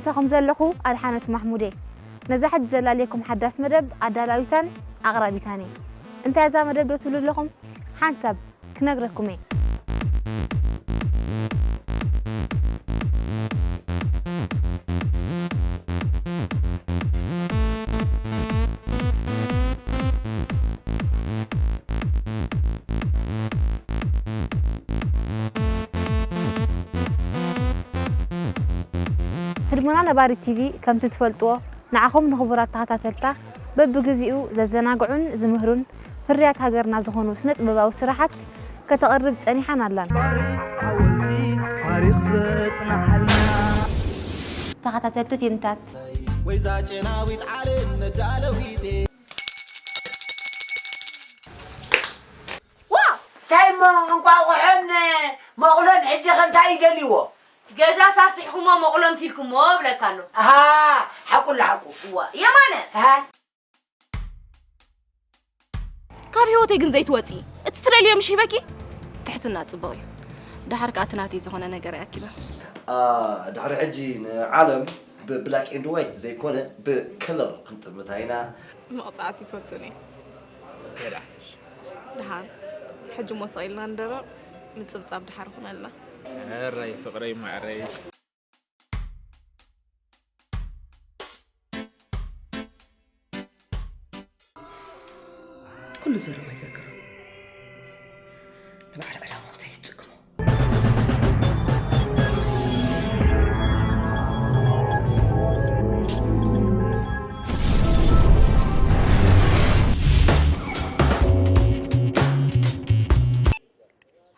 ምሳኹም ዘለኹ ኣድሓነት ማሕሙድ እየ። ነዛ ሕጂ ዘላልየኩም ሓዳስ መደብ ኣዳላዊታን ኣቕራቢታን እየ። እንታይ እዛ መደብ ዶ ትብሉ ኣለኹም? ሓንሳብ ክነግረኩም እየ። ህድሞና ነባሪት ቲቪ ከምቲ ትፈልጥዎ ንዓኹም ንኽቡራት ተኸታተልታ በብግዚኡ ዘዘናግዑን ዝምህሩን ፍርያት ሃገርና ዝኾኑ ስነ ጥበባዊ ስራሓት ከተቕርብ ጸኒሓን ኣላን። ታሪኽ ሓወልቲ ታሪኽ ዘጽንሓልና። ተኸታተልቲ ፊልምታት ወይዛ ጨናዊት ዓለም መዳለዊቴ። ዋ! እንታይ እሞ እንቋቑሖን መቑሎን ሕጂ ኸ እንታይ ይደልይዎ? ገዛ ሳስሕኩሞ መቑሎም ትልኩሞ ብለካ ኣሎ። ኣሃ፣ ሓቁ ኣሎ ሓቁ። እዋ፣ የማነ። ኣሃ። ካብ ህይወተይ ግን ዘይትወጺ። እቲ ትደልዮ ምሽ ሂበኪ? ትሕትና ጽቡቕ እዩ። ደሓር ከኣ እቲ ናተይ ዝኾነ ነገር ይኣኪበ። ኣ፣ ድሕሪ ሕጂ ንዓለም ብ-፣ ብላክ ኤንድ ዋይት ዘይኮነ ብከለር ክንጥምታ ኢና። መቕጻዕቲ ይፈቱን እየ። ከዳ። ደሓር። ሕጂ እሞ ስቕ ኢልና ንደረቕ፣ ምጽብጻብ ደሓር ይኹነልና። ሕራይ ፍቕረይ ማዕረይ። ኩሉ ዘረባ ይዘክሮ። ንባዕል ዕላማ እንታይ ይጽግሞ?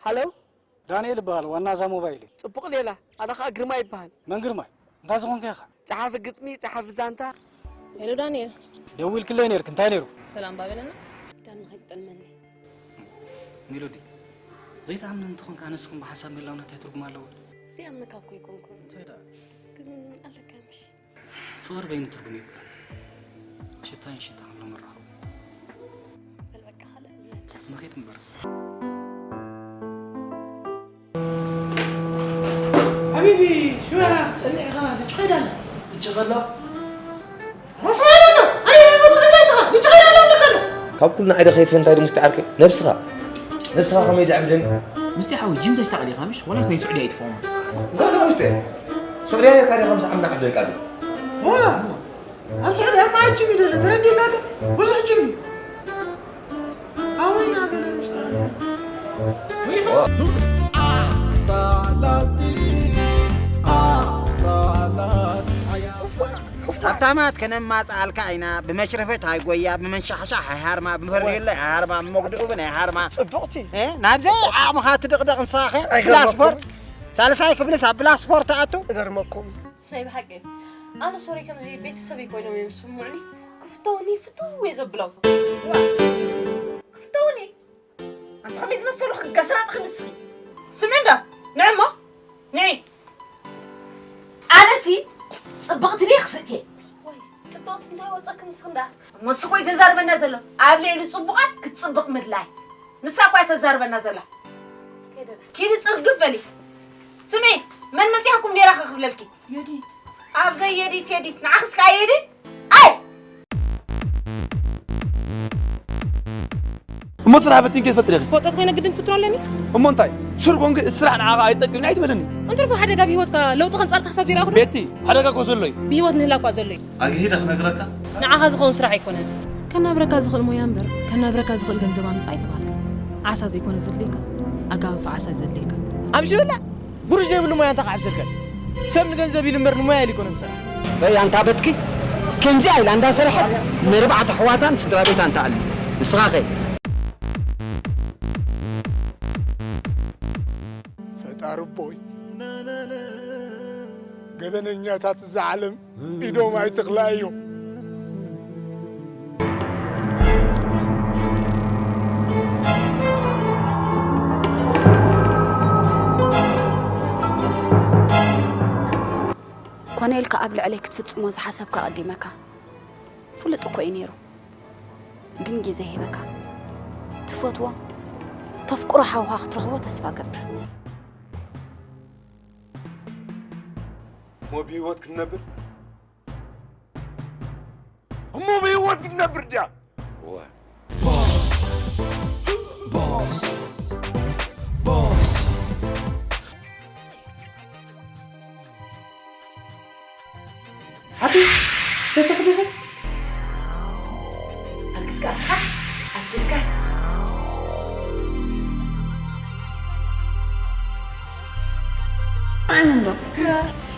ሃሎ? ዳንኤል እበሃል፣ ዋና እዛ ሞባይል እየ። ጽቡቕ ሌላ፣ ኣነ ኸኣ ግርማይ ይበሃል። መን ግርማይ? እንታይ ዝኾንካ ኢኻ? ጸሓፊ ግጥሚ፣ ጸሓፊ ዛንታ። ሄሎ ዳንኤል። ደዊልክለይ ነይርክ፣ እንታይ ነይሩ? ሰላም ባበለና። ዳኒ ከይትጠልመኒ። ሜሎዲ፣ ዘይትኣምነኒ እንተኾንካ ኣነስ ከም ብሓሳብ ምህላውና እንታይ ትርጉም ኣለዎ? ዘይኣምነካ እኮ ኣይኮንኩን። እንታይ ደኣ? ግን ኣለካ ምሽ? ፍቕሪ በይኑ ትርጉም የብሉን። ሽታ ይሽታ ከም መራኸቢ። በል በቃ ካልእ እምነት። ንኺድ እምበር። ሓቢቢ፣ ሽዋ ጸኒሕኻ፣ ልጅ ኸይዳ ኣላ። ልጅ ኸላ? ኣስማዕና ኣሎ። ኣይ፣ ልጅ ኸይዳ ኣላ፣ ልጅ ኸይዳ ኣላ፣ እብለካ ኣሎ። ካብ ኩሉ ንዓይ ዶ ከይፈንታይ ድሙሽቲ ዓርከይ? ነብስኻ። ነብስኻ ከመይ ደኣ ብደም? ምስቲ ሓዊ ጂም ተሽታቕ ዲኻ ምሽ? ወላስ ናይ ስዑድያ ኣይትፈውማ? እንኳን ደኣ ውሽጢ። ስዑድያ ኔርካ ዲኻ ምስ ዓምና ዓብደልቃድር? ዋ! ኣብ ስዑድያ መዓት ጂም ይደለ፣ ተረዲእካ ዶ? ብዙሕ ጂም እዩ። ኣወይና ገለ ንሽተረለ። ዋ! ኣሳላቲ፣ ኣሳላት። ሃብታማት ከነማጽኣልካ ኢና፣ ብመሽረፈት ኣይጎያ፣ ብመንሻሕሻሕ ኣይሃርማ፣ ብፈርኔሎ ኣይሃርማ፣ ብመጉድኡ እውን ኣይሃርማ። ጽብቕቲ። እ? ናብዘይ ዓቕምኻ ትድቕደቕ ንስኻ ኸ? ኣይገርመኩም። ብላስፖርት? ሳልሳይ ክፍልስ ኣብ ብላስፖርት ትኣቱ? እገርመኩም። ናይ ብሓቂ። ኣነ ሶሪ ከምዚ ቤተሰበይ ኮይኖም እዮም ዝስምዑኒ። ክፍተውኒ ፍትው እየ ዘብሎም። ዋ! ክፍተውኒ? ኣንቲ ከመይ ዝመሰሉ ክገስራጥኺ ንስኺ? ስምዒ እንዶ፣ ንዒ እሞ፣ ንዒ። ኣነሲ ጽብቕቲ ድየ ክፍእቲ እየ? ወይ፣ ጽብቕቲ እንታይ ወጸኪ ንስኺ እንዳ? እሞ ንሱ እኮ እዩ ዘዛርበና ዘሎ። ኣብ ልዕሊ ጽቡቓት ክትጽብቕ ምድላይ። ንሳ እኮ እያ ተዛርበና ዘላ። ከይደ ዳ። ኪዲ ጽርግፍ በሊ። ስምዒ፣ መን መጺኣኩም ኔራ ከ ክብለልኪ? የዲት። ኣብ ዘይ የዲት የዲት፣ ንዓኽስ ከኣ የዲት? ኣይ! እሞ ስራሕ በቲንኪ ትፈጥሪ ኢኺ? ፍልጠት ኮይነ ግድን ክፍትኖ ኣለኒ? እሞ እንታይ? ሽር ኮንኪ እቲ ስራሕ ንዓኻ ኣይጠቅምን ኣይትበልኒ። እንትርፎ ሓደጋ ብህይወትካ ለውጢ ከምጻልካ ክሳብ ዘይረኣኹ ዶ? ቤቲ፣ ሓደጋ እኮ ዘሎ እዩ። ብህይወት ምህላው እኳ ዘሎ እዩ። ኣግሂደ ክነግረካ? ንዓኻ ዝኸውን ስራሕ ኣይኮነን። ከናብረካ ዝኽእል ሞያ እምበር፣ ከናብረካ ዝኽእል ገንዘብ ኣምጽእ ኣይተባህልካ። ዓሳ ዘይኮነ ዘድልየካ፣ ኣጋፍፍ ዓሳ ዘድልየካ። ኣምሽብላ! ጉርሽ ዘይብሉ ሞያ እንታይ ክዓብሰልካ? ሰብ ንገንዘብ ኢሉ እምበር ንሞያ ኢሉ ኣይኮነን ዝሰርሕ። ረይ ኣንታ በትኪ ከምዚኣ ኢላ እንዳሰርሐት ንርባዕተ ኣሕዋታን ስድራ ቤታን ተኣልዩ። ንስኻ ከ? ፈጣሪ ቦይ፣ ገበነኛታት እዛ ዓለም ኢዶም ኣይትኽላእዮም። ኮነ ኢልካ ኣብ ልዕለይ ክትፍጽሞ ዝሓሰብካ ኣቐዲመካ። ፍሉጥ እኮ እዩ ነይሩ። ግን ግዜ ሂበካ። ትፈትዎ፣ ተፍቅሮ ሓውኻ ክትረኽቦ ተስፋ ገብር። እሞ ብህይወት ክትነብር? እሞ ብህይወት ክትነብር ድያ? እወ። ሓንቲ ተተኽልኸ ኣልክስካ ኣትካ ኣትካ ኣይንዶ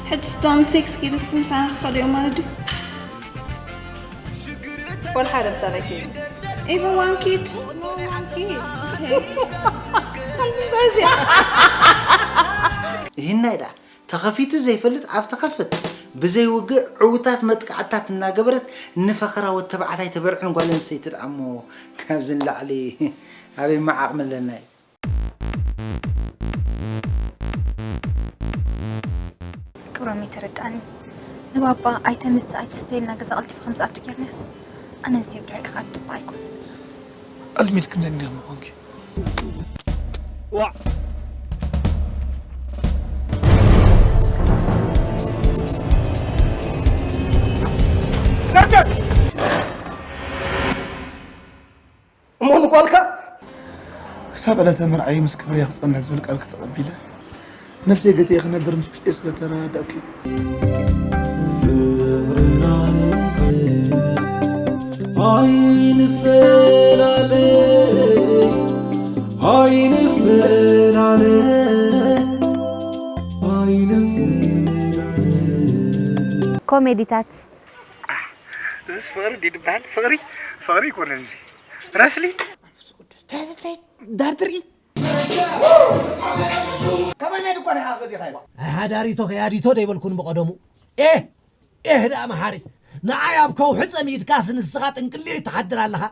ሕጂ ስቶም ሴክስ ኪድስ ምሳና ክኸዱ እዮም ማለት ድዩ? ወላ ሓደ ምሳና ይከይድ። Even one kid? No one kid. Okay. ከምዚ እንታይ እዚኣ? ይህናይ ደኣ ተኸፊቱ ዘይፈልጥ ኣብ ተኸፍት ብዘይውግእ ዕውታት መጥቃዕትታት እናገበረት ንፈኸራ ወድ ተባዕታይ ተበርዕን ጓል ኣንስተይቲ ደኣ እሞ ካብዚ ንላዕሊ ኣበይ መዓቕሚ ኣለና እዩ? ክብሮም ኣይተረድኣኒ። ንባባ ኣይተምጽእ ኣይትስተይ ኢልና ገዛ ቀልጢፉ ከምዝኣቱ ጌርናዮስ ኣነ ምስ ብድሕሪኡ ክኣቱ ጽቡቕ ኣይኮነን። ኣልሚድክኒ እንዲያ ምኾንኪ። እሞ ንጓልካ ክሳብ ዕለተ መርዓይ ምስ ክብርያ ክጸንሕ ዝብል ቃልኪ ተቐቢለ ነፍሰይ ገቲኤ ክነብር ምስ ውሽጠይ ስለ ተረዳእኩ እዩ። ፍቕርና ኣይንፈላለ ኣይንፈላለ ኣይንፈላለ ኮሜዲታት እዚስ ፍቕሪ ድዩ ዝበሃል? ፍቕሪ ፍቕሪ ኣይኮነን እዚ ረስሊ ዳር ትርኢ ከመይ ናይ ድኳን ኢኻ ገዚኻዮ? ኣይ ሓዳሪቶ ከያዲቶ ደይበልኩን ብቐደሙ ኤህ ኤህ ደኣ መሓሪ ንዓይ ኣብ ከውሒ ጸሚድካስ ንስኻ ጥንቅሊዕ ትሓድር ኣለኻ።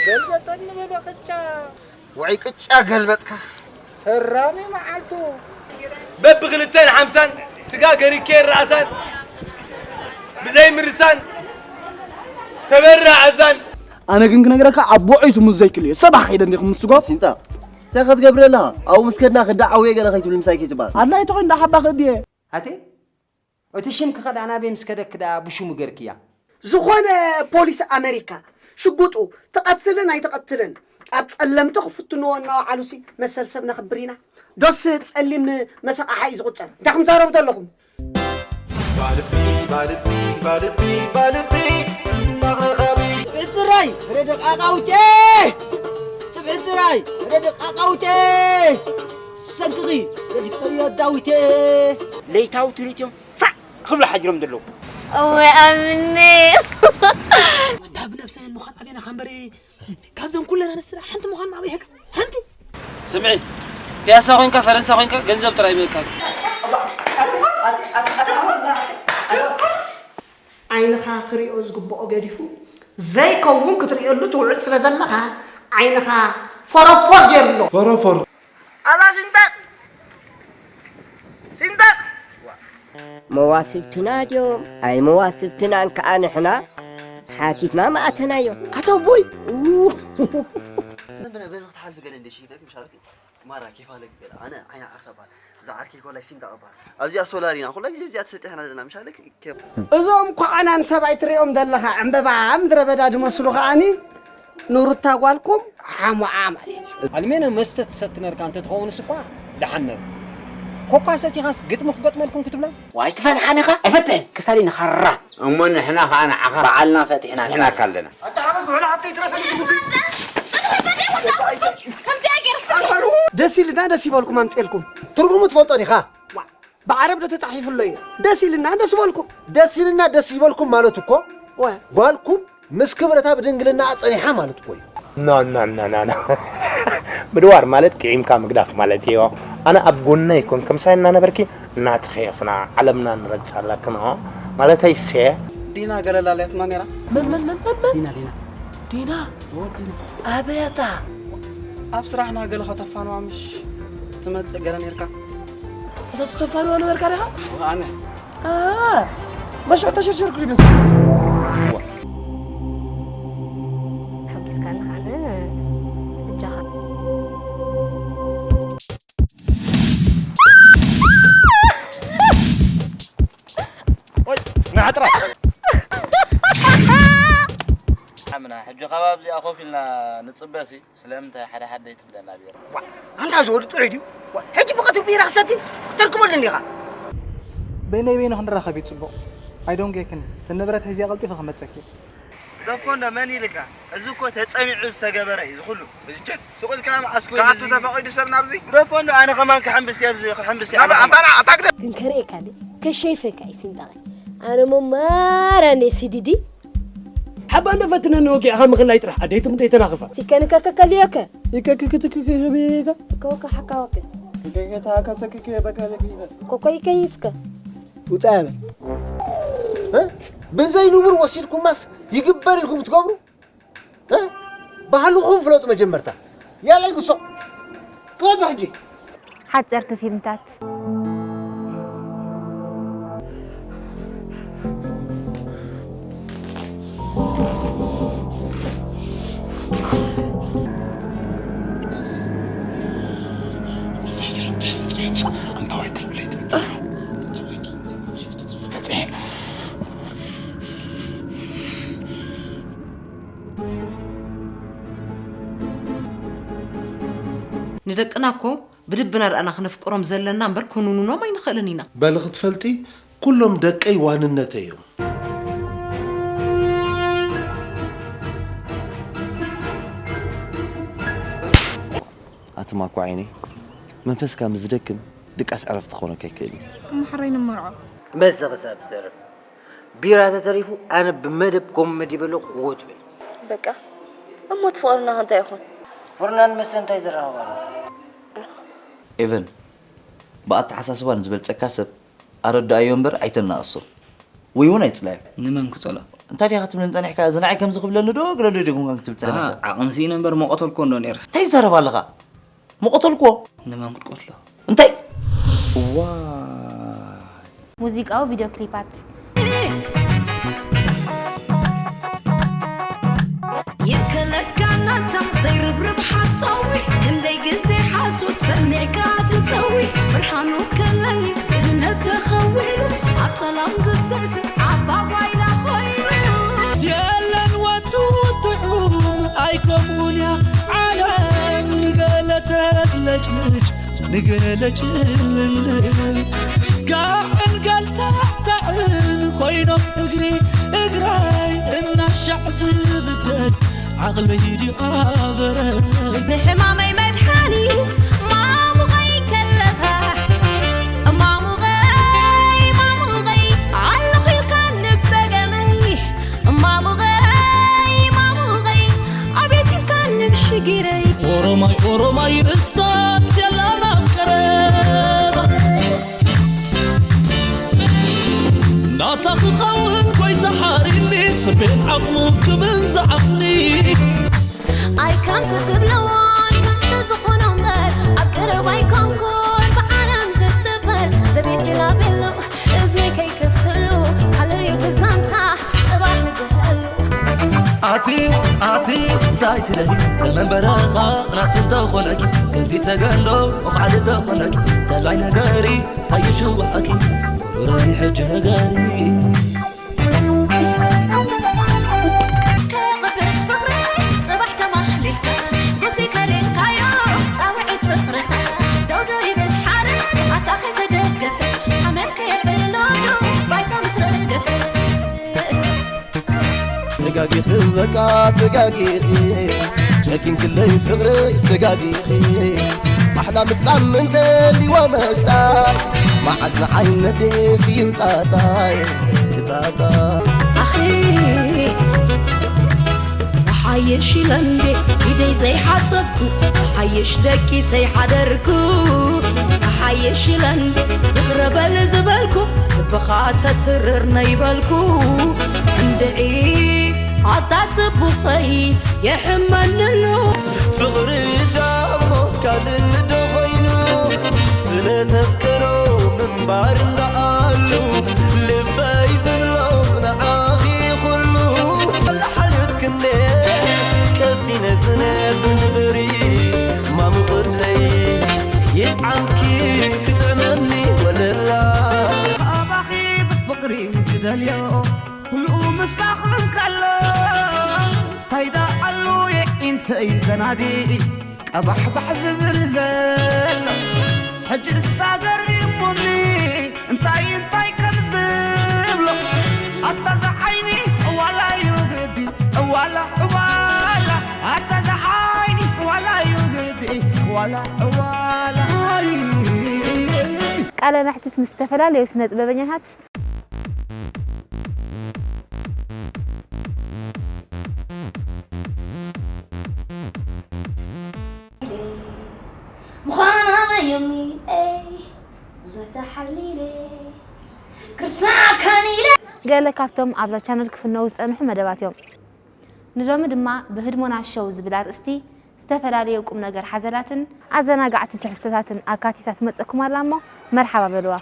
ገልበጠኒ በለ ቅጫ። ውዒ ቅጫ ገልበጥካ። ሰራሚ መዓልቱ። በብኽልተን ሓምሳን ስጋ ገሪኬ ራእሳን ብዘይ ምርሳን ተበራ ኣዛን። ኣነ ግን ክነግረካ ኣቦዐይ ትሙዝ ዘይክል እየ ሰባሕ ከይደ እንዲኹም ምስጎ ሲንጣ እንታይ ክትገብር ኣለኻ ኣብኡ ምስ ከድና ክዳዓውየ ገለ ከይትብል ምሳይ ከይትበሃል ኣድላይ ተኾይን ዳ ሓባ ክእድየ ኣቴ እቲ ሽምኪ ከ ደኣ ናበይ ምስ ከደኪ ደኣ ብሽሙ ገርክያ? ዝኾነ ፖሊስ ኣመሪካ ሽጉጡ ትቐትልን ኣይትቐትልን ኣብ ጸለምቲ ክፍትንዎ እናወዓሉሲ መሰል ሰብ ነኽብር ኢና ዶስ ጸሊም መሰቓሓ እዩ ዝቑጸር እንታይ ክምዛረቡ ዘለኹም ባልቢ ባልቢ ባልቢ ባልቢ ባኻኻቢ ጽብሒ ጽራይ ረደቃቃውቴ ጽብሒ ጽራይ ረደቃቃውቴ ሰንክኺ ገዲፈዮ ዳዊቴ ለይታዊ ትርኢት እዮም ፋዕ ክብሉ ሓጅሮም ዘለዉ። እወ ኣምኒ። ካብ ነብሰን ምዃን ኣበና ካብ እምበሪ ካብዘን ኩለን ኣንስቲ ሓንቲ ምዃን ኣበይ ሃገር ሓንቲ። ስምዒ ፒያሳ ኮይንካ ፈረንሳ ኮይንካ ገንዘብ ጥራይ ይበካ። ዓይንኻ ክሪኦ ዝግብኦ ገዲፉ ዘይከውን ክትሪኤሉ ትውዕል ስለ ዘለኻ ዓይንኻ ፎረፎር ገይሩ ኣሎ። ፎረፎር። ኣላ ሲንጣቅ ሲንጣቅ። መዋስብትና ድዮም ኣይመዋስብትናን ከኣ ንሕና ሓቲትና ምኣተናዮም። ኣታ ኣቦይ! በዚ ክትሓልፊ ገለ እንደ ሽይጠክ ምሻልክ ማራ ኬፍ ኣለክ ገለ ኣነ ዓይና ዓሳ ባል እዛ ዓርከይ ኮላይ ሲንጣቅ ባል ኣብዚኣ ሶላር ኢና ኩላ ግዜ እዚኣ ተሰጢሕና ዘለና ምሻልክ ኬፍ እዞም ኮዓናን ሰብኣይ ትሪኦም ዘለኻ ዕምበባ ምድረ በዳ ድመስሉ ከኣኒ ንሩታ ጓልኩም ሓሙዓ ማለት እዩ። ኣልሜኖ መስተ ትሰቲ ነርካ እንተ ትኸውንስ እኳ ደሓን ነሩ። ኮካ ሰቲኻስ ግጥሚ ክገጥመልኩም ክትብላ? ዋይ ትፈርሓን ኢኻ ኣይፈትሕን ክሳዲ ንኸራ። እሞ ንሕና ኸዓ ንዓኻ ባዓልና ፈቲሕናካ ኣለና። ኣታ ሓበን ኩሕላ ሓብተይ ትረፈኒ ትቡቲ። ደስ ኢልና ደስ ይበልኩም ኣምፅኤልኩም። ትርጉሙ ትፈልጦ ዲኻ? ብዓረብ ዶ ተጻሒፉ ኣሎ እዩ ደስ ኢልና ደስ በልኩም ደስ ኢልና ደስ ይበልኩም ማለት እኮ ጓልኩም ምስ ክብረታ ብድንግልና ጸኒሓ ማለት እኮ እዩ። ኖ ኖ ኖ ኖ ምድዋር ማለት ጥዒምካ ምግዳፍ ማለት እዩ። ኣነ ኣብ ጎነይ ኮንኪ ምሳይ እናነበርኪ እናተኸየፍና ዓለምና ንረግጻ ኣለክን ሆ ማለተይሰ። ዲና ገለላ ኣልያትማ ነይራ። መን መን መን መን መን? ዲና ዲና። ዲና ኣበየታ ኣብ ስራሕና ገለ ከተፋንዋ ምሽ ትመጽእ ገለ ነርካ። እታ ትተፋንዋ ነበርካ ዲኻ? ኣነ መሽዑ ተሸርሸርኩ ይመስል። ሓጊዝካኒ ኣነ እጃኻ። ጆ፣ ካብ ኣብዚኣ ኮፍ ኢልና ንጽበሲ፣ ስለምንታይ ሓደ ሓደ ኣይትብለና ቢራ? ዋ፣ ኣንታ ዝወዱ ጥዑይ ድዩ? ዋ፣ ሕጂ ብቐትሩ ቢራ ክሰቲ ክትተርክበሉ እኒኻ። በይነይ በይኑ ክንራኸብ እዩ ጽቡቕ። ኣይዶንጌክን፣ እቲ ንብረት ሒዝያ ቀልጢፈ ክመጸኪ። ደፎ እንዶ መን ኢልካ? እዚ እኮ ተጸኒዑ ዝተገበረ እዩ፣ እዚ ኩሉ። እዚ ቸፍ፣ ስቕ ኢልካ መዓስ ኮይኑ ከኣቱ እዚ ተፈቒዱ ሰብ ናብዚ? ደፎ እንዶ ኣነ ከማን ክሕምብስ እየ፣ ኣብዚ ክሕምብስ እየ፣ ናብ ኣነ ከማን። ኣንታና፣ ኣንታ ግደ። ግን ከርእየካ ድየ? ከሸይፈካ እዩ ሲንጣቐይ። ኣነ መማራን እየ ሲዲዲ። ሓባ እንዶ ፈትነኒ ወጊዕኻ ምኽላይ ጥራሕ፣ ኣደይትም ዘይተናኽፋ። ሲከንከከከልዮከ። ይከክክትክክብካ። ኮኮ ሓካወከ። ይከክታከሰክክ በከለኪ። ኮኮ ይከይስከ። ውጻእ በል። እ? ብዘይ ንቡር ወሲድኩማስ ይግበር ኢልኩም ትገብሩ? እ? ባህልኹም ፍለጡ መጀመርታ። ያለይ ጉሶ። ከዶ ሕጂ። ሓጸርቲ ፊልምታት። ዘይትረብሕ ፍጥረት፣ ኣንታ ዋይ ተብለይ ትመጽእ። ንደቅና እኮ ብልብና ደኣና ክነፍቅሮም ዘለና እምበር ክንውንኖም ኣይንኽእልን ኢና። በሊ ክትፈልጢ፣ ኩሎም ደቀይ ዋንነተይ እዮም። ኣቲ ማኳ ዓይነይ፣ መንፈስካ ምስ ዝደክም ድቃስ ዕረፍቲ ክኾነካ ኣይክእልን እዩ። እሞ ሕራይ ንመርዖ። በዚ ክሳብ ዝዘርፍ ቢራ ተተሪፉ ኣነ ብመደብ ኮመዲ በሎ ክወት በይ። በቃ እሞ እቲ ፍቕርና ከ እንታይ ይኾን? ፍቕርና ንመስተ እንታይ ዘራኽብ ኣሎ? ኤቨን፣ ብኣተሓሳስባ ንዝበልጸካ ሰብ ኣረድኣዮ እምበር ኣይተናእሶ ወይ እውን ኣይጽላዮ። ንመን ክጸሎ? እንታይ ዲኻ ክትብለኒ ጸኒሕካ? እዚ ንዓይ ከምዚ ክብለኒ ዶ ግረዶ ዲኹም ከም ክትብል ጸኒሕካ? ዓቕሚ ስኢነ እምበር መቐተልኮ እንዶ ነይረ። እንታይ ትዛረብ ኣለኻ? መቐተልኮ? ንመን ክትቀትሎ? እንታይ? ዋይ። ሙዚቃዊ ቪድዮ ክሊፓት። ይከለካ ናታ ዘይርብርብ ሓሳዊ፣ ክንደይ ግዜ ሓሶት ሰሚዕካ ትንጸዊ፣ ብርሃኑ ከለሊ እምነት ተኸዊሉ፣ ኣብ ጸላም ዝስዕስዕ ዓባ ጓይላ ኮይኑ። የለን ወትሩ ጥዑም ኣይከምኡን እያ ዓለም፣ ንገለ ተለጭልጭ ንገለ ጭልምልም፣ ጋዕን ገልታዕታዕን ኮይኖም እግሪ እግራይ እናሻዕ ዝብደል ዓቕለይ ድዩ ኣበረ? ንሕማመይ መድሓኒት ማሙቐይ ከለኻ፣ ማሙቐይ፣ ማሙቐይ፣ ኣለኹ ኢልካ ንብጸገመይ። ማሙቐይ፣ ማሙቐይ፣ ኣቤት ኢልካ ንብሽጊረይ። ኦሮማይ፣ ኦሮማይ፣ እሳት የላን ኣብ ቀረባ። ናታ ክኸውን ጎይታ ሓሪኒ፣ ስቤን ዓቕሙ ክብን ዝዓቕኒ። ኣይ ከምቲ ትብለዋን ከምቲ ዝኾኖ እምበር፣ ኣብ ቀረባ ኣይኮንኩን ብዓለም ዝጥበር። ዘቤት ቢላቤሎ እዝነይ ከይከፍትሉ፣ ካለዩ ትዛንታ ጽባሕ ንዝህሉ። ኣቲ፣ ኣቲ፣ እንታይ ትደሊ? ከመን በረኻ ናት እንተኾነኪ፣ ክንዲ ተገሎ፣ ወኻዕሊ እንተኾነኪ፣ ተላይ ነገሪ፣ ታይሽዋኣኪ፣ ሩራይ ሕጂ ነገሪ። ክቕብስ ፍቕሪ ጽባሕ ተማህሊልካ፣ ሩሲ ከሪንካዮ ጻውዒት ፍቕርኻ። ደው ደው ይብል ሓረግ ኣታ ከይተደገፈ፣ ሓመድ ከየብሎ ባይታ ምስ ረገፈ። ተጋጊኺ በቃ ተጋጊኺ፣ ጨኪንክለይ ፍቕረይ ተጋጊኺ። ማሕላ ምጥላም እንተልይዋ መስጣይ፣ መዓስ ንዓይ ነዴት እዩ ጣጣይ፣ ጣጣይ። ኣኺ፣ ሓየሽ ኢለ እንዴ ኢደይ ዘይሓጸብኩ፣ ሓየሽ ደቂሰይ ሓደርኩ፣ ሓየሽ ኢለ እንዴ ይቕረ በል ዝበልኩ፣ ልብኻ ተትርር ነይበልኩ፣ እንድዒ ኣታ ጽቡቐይ የሕመኒ ኣሎ። ፍቕሪ ዳሞ ካልእ ዶ ኾይኑ? ስለ ተፍቅሮ ምንባር እንዳኣሉ፣ ልበይ ዝብሎ ንዓኺ ኩሉ። ሓልሓልት ክንዴ ቀሲነ ዝነብ ንብሪ፣ ማሙቕለይ ይጥዓምኪ ክጥዕመኒ ወለላ። ካባኺ ብፍቕሪ ዝደልዮ ኩሉ ምሳኽ እንከሎ፣ ታይ ደኣ እንተይ ዘናዲ ቀባሕባሕ ዝብል ዘሎ ሕጂ እሳ ገሪሙኒ እንታይ እንታይ ከም ዝብሎ ኣታ ዝዓይኒ ዋላ እዩ ግዲ ዋላ ዋላ ኣታ ዝዓይኒ ዋላ እዩ ግዲ ዋላ ዋላ ቃለ መሕትት ምስ ዝተፈላለዩ ስነ ጥበበኛታት ምዃና በዮሚ ብዙሕ ተሓሊለ ክርስዓካን ኢለ ገለ ካብቶም ኣብዛ ቻነል ክፍነው ዝጸንሑ መደባት እዮም። ንሎሚ ድማ ብህድሞና ሸው ዝብል ኣርእስቲ ዝተፈላለዩ ቁም ነገር ሓዘላትን ኣዘናጋዕቲ ትሕዝቶታትን ኣካቲታ ትመጸኩም ኣላ እሞ መርሓባ በልዋ።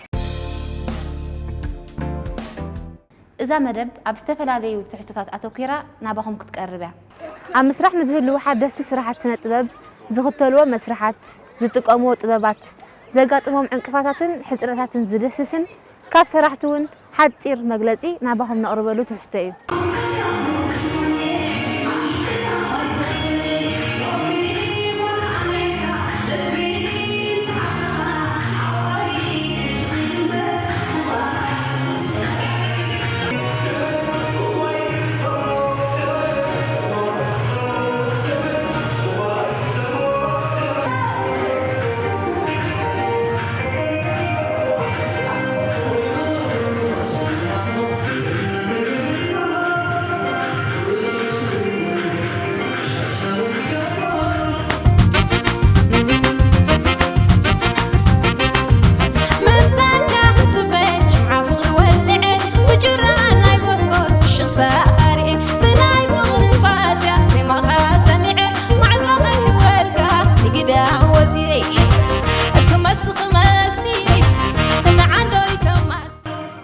እዛ መደብ ኣብ ዝተፈላለዩ ትሕዝቶታት ኣተኲራ ናባኹም ክትቀርብ እያ። ኣብ ምስራሕ ንዝህልዉ ሓደስቲ ስራሓት ስነ ጥበብ ዝኽተልዎ መስርሓት፣ ዝጥቀምዎ ጥበባት፣ ዘጋጥሞም ዕንቅፋታትን ሕጽረታትን ዝድህስስን ካብ ሰራሕቲ እውን ሓጺር መግለጺ ናባኹም ነቕርበሉ ትሕዝቶ እዩ።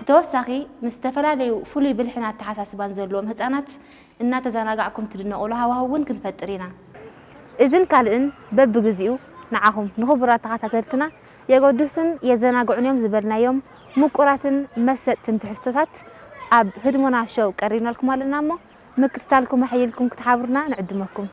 ብተወሳኺ ምስ ዝተፈላለዩ ፍሉይ ብልሕን ኣተሓሳስባን ዘለዎም ህጻናት እናተዘናጋዕኩም ትድነቑሉ ሃዋህው እውን ክንፈጥር ኢና። እዝን ካልእን በብግዚኡ ንዓኹም ንኽቡራት ተኸታተልትና የገድሱን የዘናግዑን እዮም ዝበልናዮም ምቁራትን መሰጥትን ትሕዝቶታት ኣብ ህድሞና ሾው ቀሪብናልኩም ኣለና እሞ ምክትታልኩም ኣሕይልኩም ክትሓብሩና ንዕድመኩም።